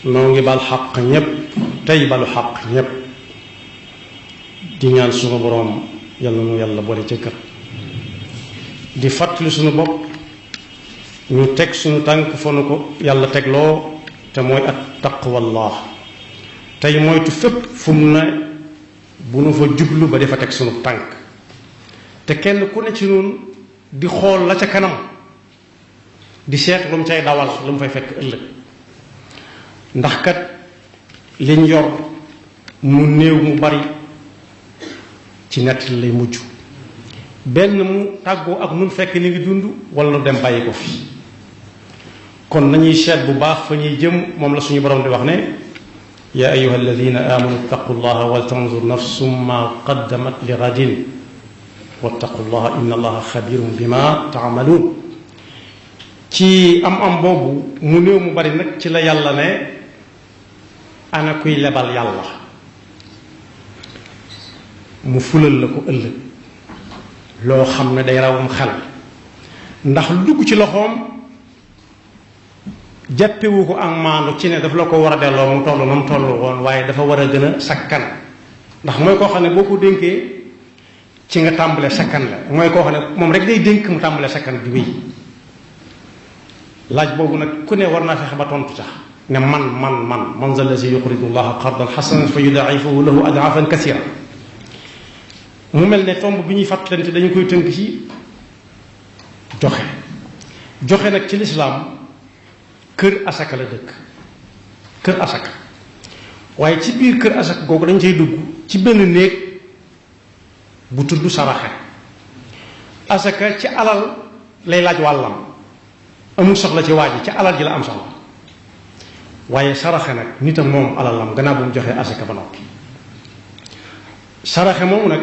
noo ngi bal xaq ñépp tey balu xaq ñépp di ñaan sunu boroom yàlla nu yàlla boole ca kër di fàttali sunu bopp ñu teg sunu tànk fa nu ko yàlla tegloo te mooy at taqwallah tey moytu fépp fu mu ne bu nu fa jublu ba defa teg sunu tànk te kenn ku ne ci nun di xool la ca kanam di seet lu mu cay dawal lu mu fay fekk ëllëg ndax kat liñ yor mu néew mu bari ci nett lay mujj benn mu tàggoo ak nun fekk ni ngi dund wala nu dem bàyyi ko fi kon nañuy seet bu baax fa ñuy jëm moom la suñu borom di wax ne yaa ayuha alladina amanu ittaqu llaha wal tanzur nafsum ma qaddamat li gadin wattaqu llaha inna allaha xabirun bima taamaluun ci am boobu mu néew mu bari nag ci la yàlla ne ana kuy lebal yàlla mu fulal la ko ëllëg loo xam ne day rawum xel ndax lu dugg ci loxoom jàppewu ko ak maandu ci ne daf la ko war a delloo mu toll na mu toll woon waaye dafa war a gën a sakkan ndax mooy koo xam ne boo ko dénkee ci nga tàmbalee sakkan la mooy koo xam ne moom rek day dénk mu tàmbalee sakkan di wéy laaj boobu nag ku ne war naa fexe ba tontu tax ne man za allazi yuqridu llaha qardan xasanan fa yudaa'ifahu lahu ad'aafan kasiira mu mel ne tomb bi ñuy fàttalante dañu koy tënk ci joxe nag ci lislaam kër asaka la dëkk kër asaka waaye ci biir kër asaka googu dañ cay dugg ci benn néeg bu tudd saraxe asaka ci alal lay laaj wàllam amul soxla ci waaj ci alal ji la am soxla waaye saraxe nag nitam moom alalam gannaaw bu mu joxee asaka ba noppi saraxe moomu nag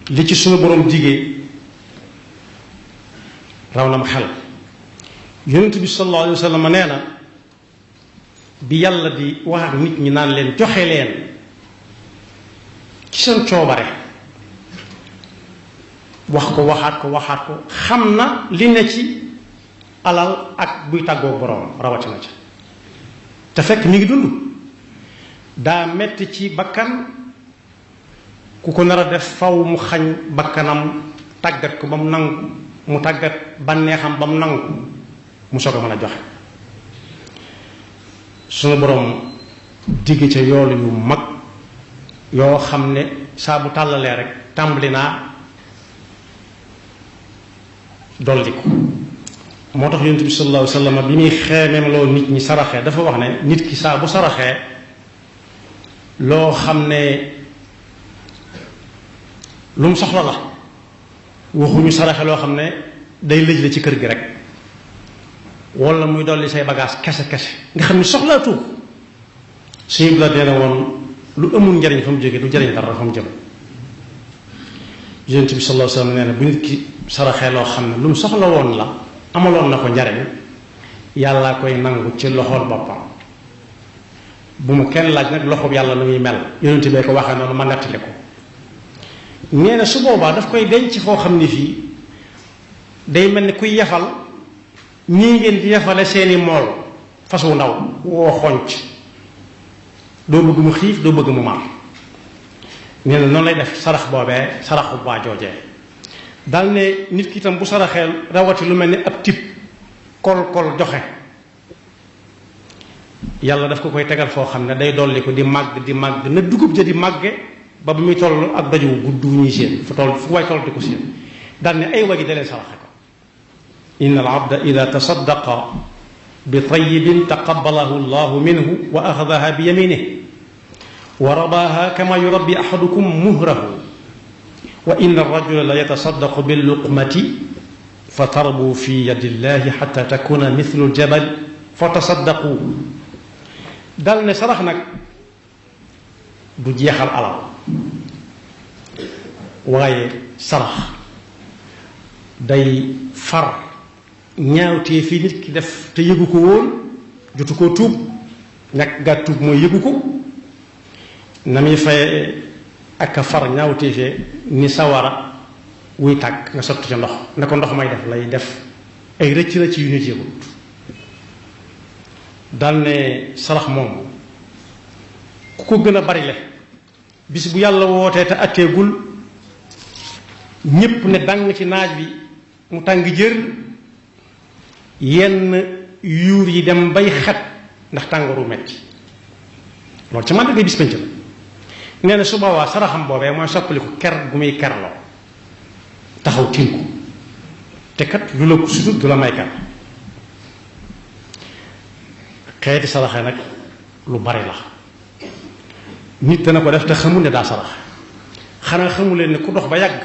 li ci sunu borom jigee raw na ma xel yonent bi sallallahu alayhi wa sallam nee na bi yàlla di wax ak nit ñi naan leen joxe leen ci seen coobare waxaat ko xam na li ne ci alal ak buy tàggoo borom rawatina ca te fekk mi ngi dund daa metti ci bakkan ku ko nar a def faw mu xañ bakkanam tàggat ko ba mu nangu mu tàggat bànneexam ba mu nangu mu soog a mën a joxe sunu borom digg ca yoolu yu mag yoo xam ne saa bu tàllalee rek tàmbali naa dolli ko moo tax yonent bi sallallahu alayhi wa sallam bi muy xeemeem loo nit ñi saraxee dafa wax ne nit ki saa bu saraxee loo xam ne lu mu soxla la waxuñu saraxe loo xam ne day lëj la ci kër gi rek wala muy dolli say bagage kese nga xam ne soxlaatu suñu la dee na woon lu amul njariñ fa mu jógee du jariñ dara fa mu jëm yonent bi sallallahu alayhi wa sallam nee na bu nit ki saraxee loo xam ne lu mu soxla woon la amaloon na ko njariñ yàlla koy nangu ci loxol boppam bu mu kenn laaj nag loxob yàlla nu muy mel yonent bee ko waxee noonu ma nettali ko nee na su boobaa daf koy denc foo xam ne fii day mel ni kuy yefal ñii ngeen di yefale seeni mool fas wu ndaw woo xonc doo bëgg mu xiif doo bëgg mu mar nee na noonu lay def sarax boobee saraxu waa joojee dal ne nit ki itam bu saraxee rawati lu mel ni ab tib kol joxe yàlla daf ko koy tegal foo xam ne day dolli ko di màgg na dugub ja di màgge ba bu muy toll ak daju gudd wu ñuy séen fu waay toll di ko séen dal ne ay waji da leen saraxe ko inna al abda ida tasaddaqa bi tayyibin taqabbalahu llahu minhu wa axadaha bi yaminihi wa rabaha kama yurabbi ahadukum muhrahu wa inna arrajula la yatasaddaqu billuqmati fa tarbu fi yadi llahi xata takuna mithlu ljabal fa tasaddaqu dal ne sarax nag du jeexal alal waaye sarax day far ñaawtee fii nit ki def te yëgu ko woon jotu koo tuub ñàkk gaa tuub mooy yëgu ko na muy fay ak a far ñaawtee fee ni sawara wuy tàkk nga sotti ca ndox ne ko ndox may def lay def ay rëcc yu nit yëgut dal ne sarax moom ku ko gën a bari le bis bu yàlla wootee te atteegul ñépp ne dang ci naaj bi mu tàng jër yenn yuur yi dem bay xet ndax tàngooru metti loolu ci man dangay bis penc la nee na su boobaa saraxam boobee mooy soppaliku ker gu muy kerloo taxaw tiim ko te kat lu la ko sutut du la may ker xeeti saraxe nag lu bari la nit dana ko def te xamul ne daa sarax xanaa xamuleen ne ku dox ba yàgg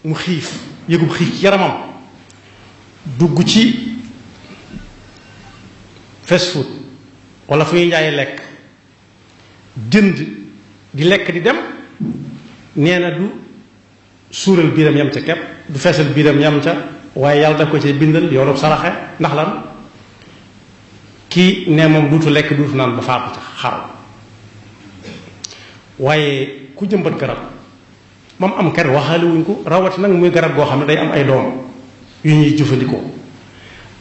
mu xiif yëgub xiif ci yaramam dugg ci fast food wala fu ñuy jaayee lekk jënd di lekk di dem nee na du suural biiram yam ca kepp du feesal biiram yam ca waaye yàlla daf ko ci bindal yoolub saraxe ndax lan kii ne moom duutu lekk duutu naan ba faatu ca xaru waaye ku jëmbat garab moom am ker waxaale wuñ ko rawati nag muy garab goo xam ne day am ay doom yu ñuy jëfandikoo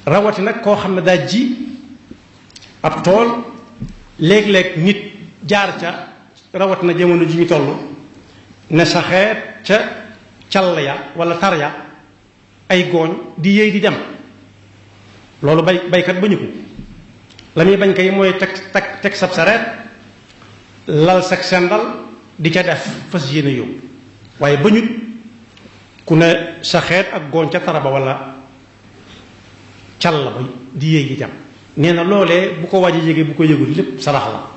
rawati nag koo xam ne daa ji ab tool léeg-léeg nit jaar ca rawat na jamono ji ñu toll ne saxeet ca call ya wala tar ya ay gooñ di yéey di dem loolu baykat bañu ko la muy bañ kay mooy teg sab sareet lal sag sendal di ca def fas yéene yóbbu waaye bañut ku ne saxeet ak gooñ ca taraba wala call ba di yéey di dem nee na loolee bu ko waaj a yéegee bu ko yëgul lépp sarax la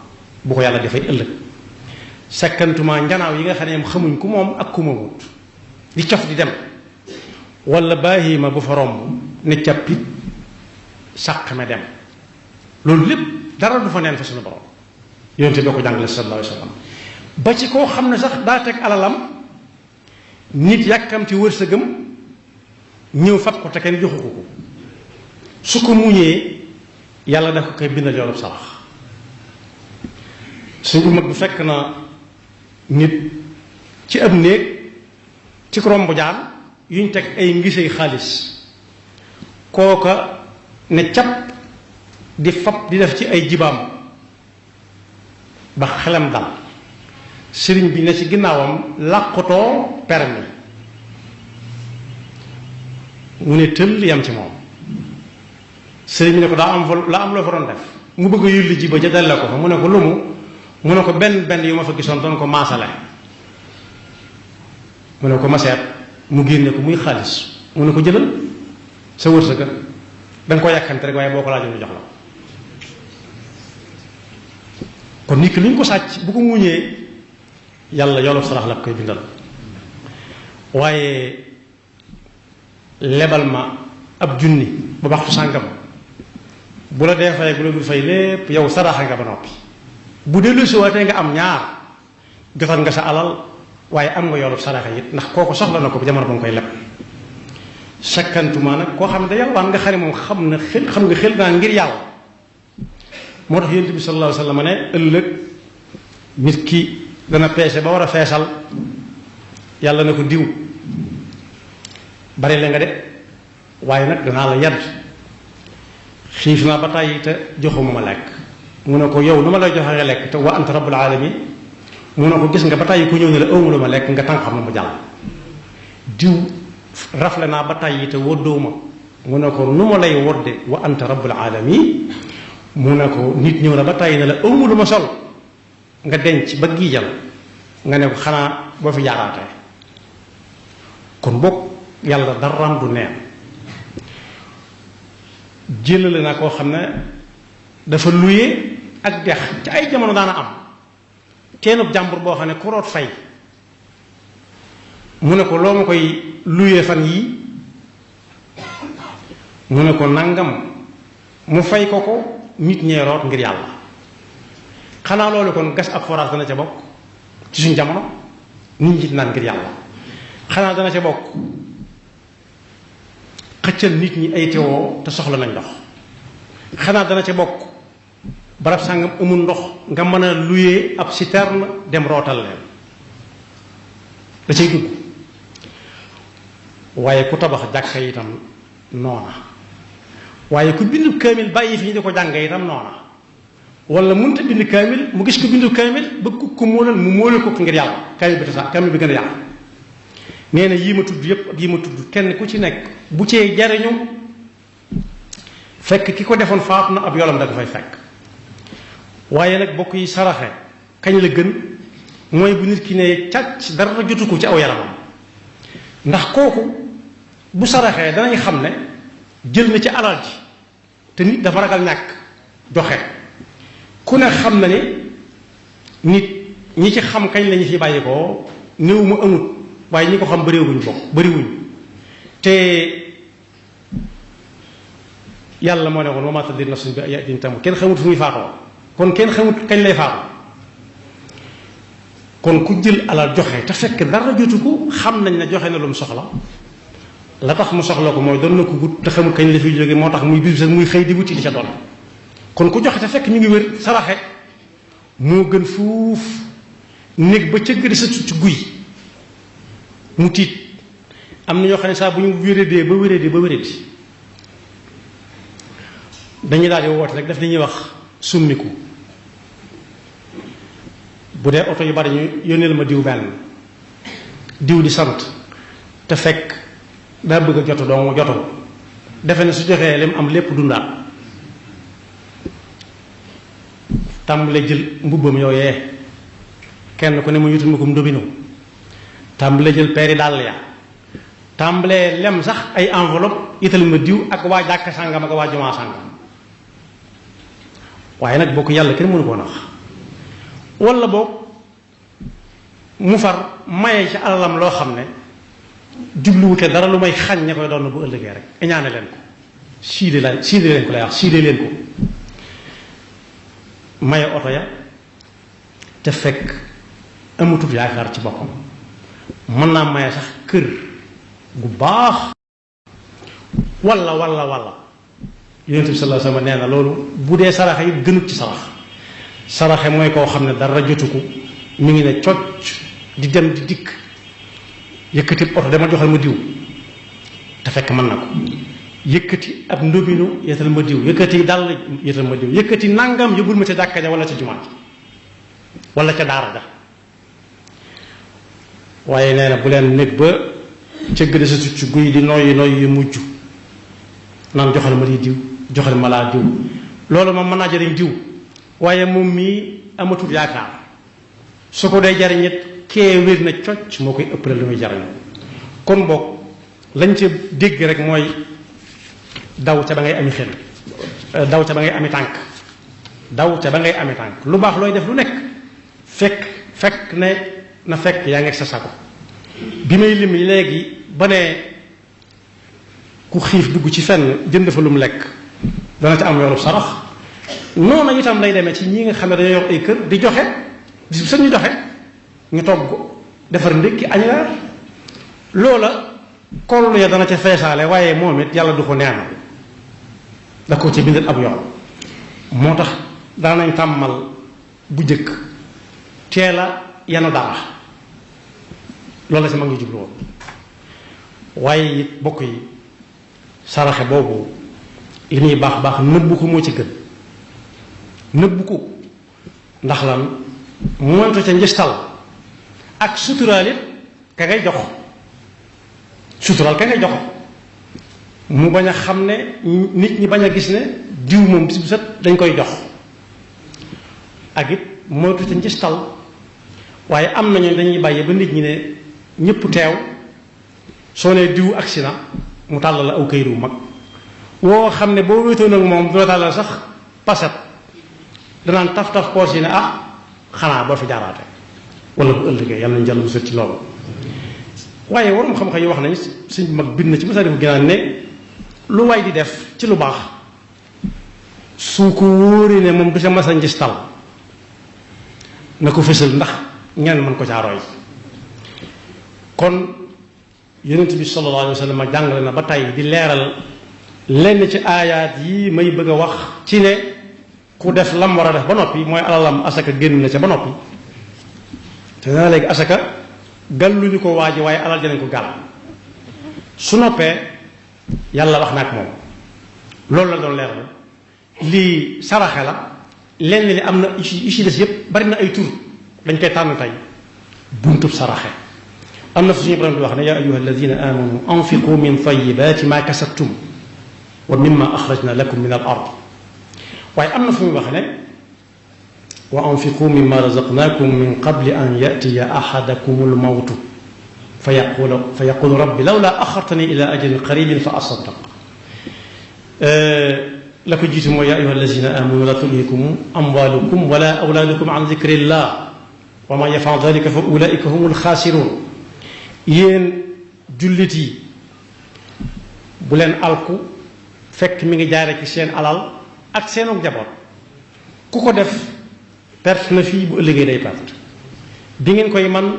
bu ko yàlla dafay ëllëg sakkantuma njanaaw yi nga xam ne xamuñ ku moom ak ku ma wut di cof di dem wala baahima bu fa romb ne cappit sàq me dem loolu lépp dara du fa neen fa suñu borom yonte doo ko jàngale sallallahu alayhi wa sallam ba ci koo xam ne sax daa teg alalam nit yàkkamti wërsëgam ñëw fat ko te kenn joxu ko su ko muñee yàlla daf ko koy bindal yoolub sarax suñu mag bu fekk na nit ci ab néeg ci romb jaan yuñ teg ay ngisey xaalis kooka ne cap di fab di def ci ay jibaam ba xelam dal sëriñ bi ne ci ginnaawam làqutoo permis mu ne tëll yam ci moom sëriñ bi ne ko daa am loo fa doon def mu bëgg a yulli ji ba ca delle ko fa mu ne ko lumu mu ne ko benn yu ma fa gisoon doon ko maasale mu ne ko maseet mu génne ko muy xaalis mu ne ko jëlal sa wërsëga danga ko yàkkante rek waaye boo ko laajoon ñu jox la kon nit ki lu ñu ko sàcc bu ko muñee yàlla yoolub sarax la koy bindal waaye lebal ma ab junni ba waxtu sàngam bu la dee fay bu la dul fay lépp yow saraxa nga ba noppi bu dee lu si waatee nga am ñaar jotal nga sa alal waaye am nga yoolub saraxa it ndax kooku soxla na ko jamono ba nga koy leb sakkantuma nag koo xam ne da yalwaan nga xam ne moom xam nga xel naa ngir yàlla moo tax yonent bi sallallahu alayhi wa sallam ne ëllëg nit ki dana peese ba war a feesal yàlla na ko diw bari la nga de waaye nag danaa la yadd xiif naa ba tàyyi te joxuma ma lekk mu ne ko yow nu ma lay joxe nga lekk te wa anta rabbul alamin mu ne ko gis nga ba tàyyi ku ñëw ne la ëwma lu ma lekk nga tànk xam na mu jàll diw rafle naa ba tàyyi te woddoo ma mu ne ko nu ma lay wodde wa anta rabbul alamin mu ne ko nit ñëw na ba tàyyi ne la ëwma lu ma sol nga denc ba giijal nga ne ko xanaa boo fi jaaraatee kon bokk yàlla daram du neen jëlale naa koo xam ne dafa luye ak dex ci ay jamono daana am teenub jàmbur boo xam ne ku root fay mu ne ko loo ma koy luye fan yii mu ne ko nangam mu fay ko nit ñee root ngir yàlla xanaa loolu kon gas ab forage dana ca bokk ci suñ jamono nit ñi naan ngir yàlla xanaa dana ca bokk xëccal nit ñi ay teewoo te soxla nañ ndox xanaa dana ca bokk barab sàngam amul ndox nga mën a luyee ab citerne dem rootal leen da cay dugg waaye ku tabax jàkka itam noona waaye ku bindu kaamil bàyyi fi ñu di ko jàng itam noona wala mënta bind kaamil mu gis ko bindu kaamil bëgg ko móolal mu móolal ko ngir yàlla kaamil bi tasaar kaamil bi gën a yàlla. nee na yii ma tudd yépp ak yii ma tudd kenn ku ci nekk bu cee jariñu fekk ki ko defoon faatu na ab yolam da ko fay fekk. waaye nag bokk yi saraxe kañ la gën mooy bu nit ki ne càcc dara jotu ko ci aw yaramam ndax kooku bu saraxee danañ xam ne jël na ci alal ji te nit dafa ragal ñàkk joxe ku ne xam na ni nit ñi ci xam kañ la ñu fi bàyyi ko néew mu amut waaye ñi ko xam bëriwuñ bokk bëriwuñ te yàlla moo ne woon wa maa tadri nafsun bi ayyi ardin tamut kenn xamut fu muy faatoo kon kenn xamut kañ lay faatu kon ku jël alal joxe te fekk dara jotu ko xam nañ ne joxe na lu mu soxla la tax mu soxla ko mooy doon na ko gut te xamul kañ la fiy jóge moo tax muy bis muy xëy di wuti di ca doon kon ku joxe te fekk ñu ngi wér saraxe moo gën fuuf néeg ba cëgg di sa ci guy mu tiit am na ñoo xam ne saa bu ñu wéradee ba wéradi dañuy daal di woote rek daf li ñuy wax summiku bu dee oto yu bari ñu yónneel ma diw benn diw di sant te fekk daa bëgg a jotu doomu jotul defe ne su joxee lim am lépp dundaat tàmbale jël mbubbam yooyee kenn ku ne mu yutul ma ko ndobinu tàmbale jël peeri dàll ya tàmbalee lem sax ay enveloppe ital ma diw ak waa jàkk sàngam ak waa jumaa sàngam waaye nag bokk yàlla kenn mënu koo nax wala boog mu far maye ci alalam loo xam ne jubluwute dara lu may xañ ña koy doon bu ëllëgee rek iñaane leen ko siide leen ko lay wax siide leen ko maye oto ya te fekk amatut yaakaar ci boppam mën naa maye sax kër gu baax wala yonent bi sallallahu alayhi wasallam nee na loolu bu dee saraxe yi gënut ci saraxe mooy koo xam ne dara jotu ko mi ngi ne cocc di dem di dikk yëkkati oto dama joxal ma diw te fekk mën na ko yëkkati ab ndóbinu yetal ma diw yëkkati dàll yetal ma diw yëkkati nangam yóbbul ma ca jàkka ja wala ca jumaa ji wala ca daara ja waaye nee na bu leen nekk ba cëgg de sa ci guy di noyyi yu mujj naan joxal ma di diw joxal ma laa diw loolu moom mën naa jariñ diw waaye moom mii amatul yaakaar su ko dee jariñit kee wér na cocc moo koy ëppale lu muy jariñ kon boog lañ ca dégg rek mooy daw ca ba ngay ami xel daw ca ba ngay ami tànk daw ca ba ngay ami tànk lu baax looy def lu nekk fekk ne na fekk yaa ngi sa sago bi may lim léegi ba ne ku xiif dugg ci fenn jënd fa lu mu lekk dana ca am yoonu sarax noonu itam lay demee ci ñi nga xam ne dañoo yor ay kër di joxe bis bu seen ñu joxe ñu togg defar ndékki añ reer loola kollu ya dana ca feesaale waaye moom it yàlla du ko neenal da ko ci bindal ab yoon moo tax daanañ tàmmal bu jëkk teel a yanu dara loolu la si mag ñu jublu woon waaye it bokk yi saraxe boobu li muy baax baax nëbbu ko moo ci gën nëbbu ko ndax lan moytu ca njëstal ak suturaal it ka ngay jox suturaal ka ngay jox mu bañ a xam ne nit ñi bañ a gis ne diw moom bis bu set dañ koy jox ak it moytu ca njëstal waaye am nañu dañuy bàyyi ba nit ñi ne ñëpp teew soo nee diw agsi na mu tàllal la aw këyit wu mag woo xam ne boo wéetoon ak moom doo tàllal sax paset danaan taf poos yi ne xanaa boo fi jaaraate wala bu ëllëgee yàlla nañu jàll bu sët ci loolu waaye warum xam-xam yi wax nañ suñ mag bind na ci Masaalikul Jinaan ne lu waay di def ci lu baax su ko wóoree ne moom du sa masa njistal na ko fësal ndax ñeneen mën ko caaroy kon yonent bi sallallahu alayhi wa sallam jàngale na ba tey di leeral lenn ci aayaat yi may bëgg a wax ci ne ku def lam war a def ba noppi mooy alalam asaka génn na ca ba noppi te naa léegi asaka gàlluñu ko waaji waaye alal janañ ko gàll su noppee yàlla wax na ak moom loolu la doon leeral lii saraxe la lenn li am na yu ci des yëpp bari na ay tur dañ koy tànn tey buntub saraxe am na fu suñu borom di wax ne yaa ayuha alladina amanu anfiqu min tayibaati ma kasabtum wa mimma axrajna lakum min al ard waaye am na fu muy wax ne wa anfiqu mimma razaqnakum min qabli an yatiya ahadakum almawtu fa yaqulu rabbi lawla axartani ila ajalin qaribin fa asaddaq la ko jiitu mooy yaa ayuha alladina amanu la tulhikum amwalukum wala awlaadukum an dikrillah wa man yafal dalika fa ulaika humul xaasiruun yéen jullit yi bu leen alku fekk mi ngi jaare ci seen alal ak seenu njaboot ku ko def perte na fii bu ëllëgee day perte bi ngeen koy man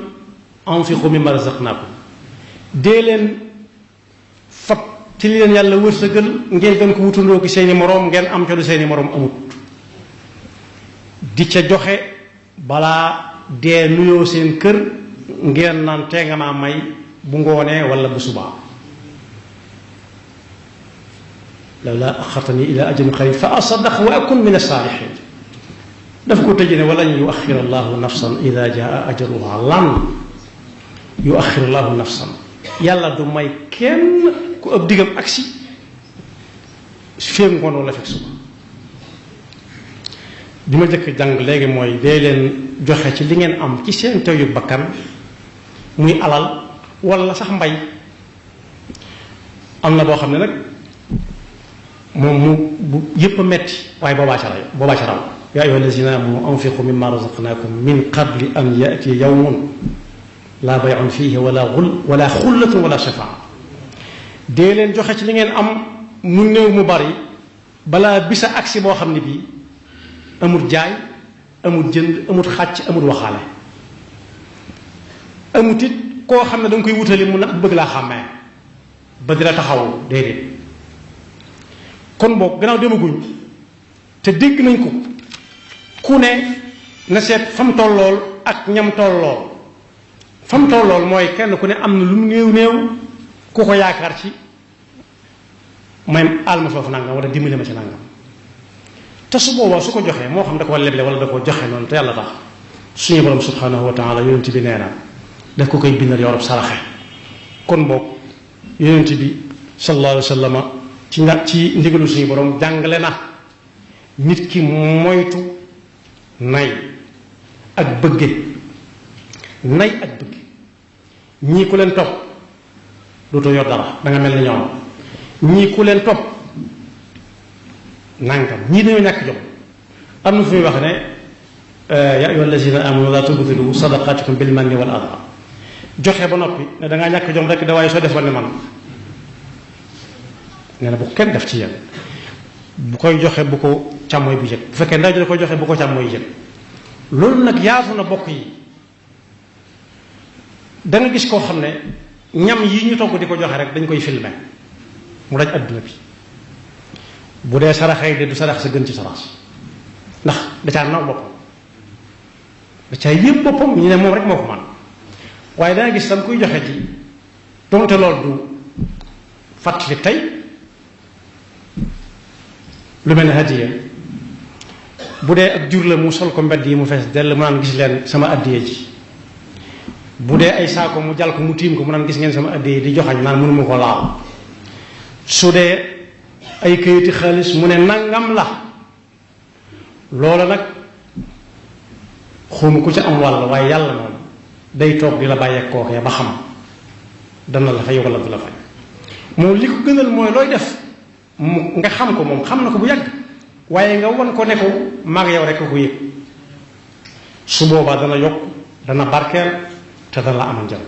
anfiqu mimma razaqnaakum dee leen fab ci li leen yàlla wërsëgal ngeen gën ko wutandoo ki seeni moroom ngeen am ca lu seeni moroom amut di ca joxe balaa dee nuyoo seen kër ngeen naan tee nga maa may bu ngoonee wala bu subaa lawlaa axartani ila ajalin qarib fa asaddaq wa akun min as-saalihin daf ko tëjee ne walan yuaxir allahu nafsan ida jaa ajaluha lan yuaxir allahu nafsan yàlla du may kenn ku ëpp diggam agsi féeg ngoon wala fekk suba bi ma jëkk jàng léegi mooy dee leen joxe ci li ngeen am ci seen teyu bakkan muy alal wala sax mbay am na boo xam ne nag moom mu bu yépp a metti waaye boobaa ca raw yaa ayyuha allazina amanu anfiqu mimma razaqnakum min qabli an yatiya yawmun laa bay'un fiihi wala xullatun wala shafaa dee leen joxe ci li ngeen am mu néew mu bari balaa bisa agsi boo xam ne bii amul jaay amul jënd amul xàcc amul waxaale amut it koo xam ne da nga koy wutali mun a bëgg laa xàmmee ba di la taxaw déedéet kon boog gannaaw demaguñ te dégg nañ ko ku ne na seet fam tollool ak ñam tollool fam tollool mooy kenn ku ne am na lu mu néew néew ku ko yaakaar ci may alma foofu nangam wala dimbali ma ci nangam te su boobaa su ko joxee moo xam da ko leble wala da ko joxe noonu te yàlla tax suñu borom subhanahu wa taala yonent bi nee na daf ko koy bindal yorub saraxe kon boog yonent bi sallallahu alayhi wa sallam ci ndigalu suñu borom jàngale na nit ki moytu nay ak bëgge nay ak bëgge ñii ku leen topp dootoo yor dara da nga mel ni ñoom ñii ku leen topp nangam ñii dañoo ñàkk jom am na fu muy wax ne yaa ayyuha allazina amanu la tubtilu sadaqatikum bil manni wal adha joxe ba noppi ne dangaa ñàkk jom rek da waaye soo defoon ne man nee na bu ko kenn def ci yéen bu koy joxe bu ko càmmooy bu yëg bu fekkee ndaw ji da koy joxe bu ko càmmooy yëg loolu nag yaatu na bokk yi da nga gis koo xam ne ñam yi ñu togg di ko joxe rek dañ koy filmer mu daj adduna bi bu dee saraxee de du sarax sa gën ci sarax ndax da caa naw boppam da caa yëpp boppam ñu ne moom rek moo ko man waaye danga gis tam kuy joxe ci donte loolu du fàttali tey lu mel ne hadiya bu dee ak jur la mu sol ko mbedd yi mu fees dell mu naan gis leen sama addiya ji bu dee ay saako mu jal ko mu tiim ko mu naan gis ngeen sama addiya di joxañ naan mënuma ko laal su dee ay kayiti xaalis mu ne nangam la loola nag xawma ku ca am wàll waaye yàlla moom day toog di la bàyyeek kookee ba xam dana la fay wala du la fay moom li ko gënal mooy looy def mu nga xam ko moom xam na ko bu yàgg waaye nga won ko ne ko maag yow rek ko yëg su boobaa dana yokk dana barkeel te dana la amal njariñ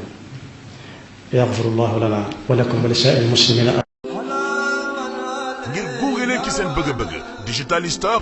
yaxfirullahu lana wa lakum wa li saa'iril muslimina ngir gunge leen ci seen bëgg-bëgg Digital Store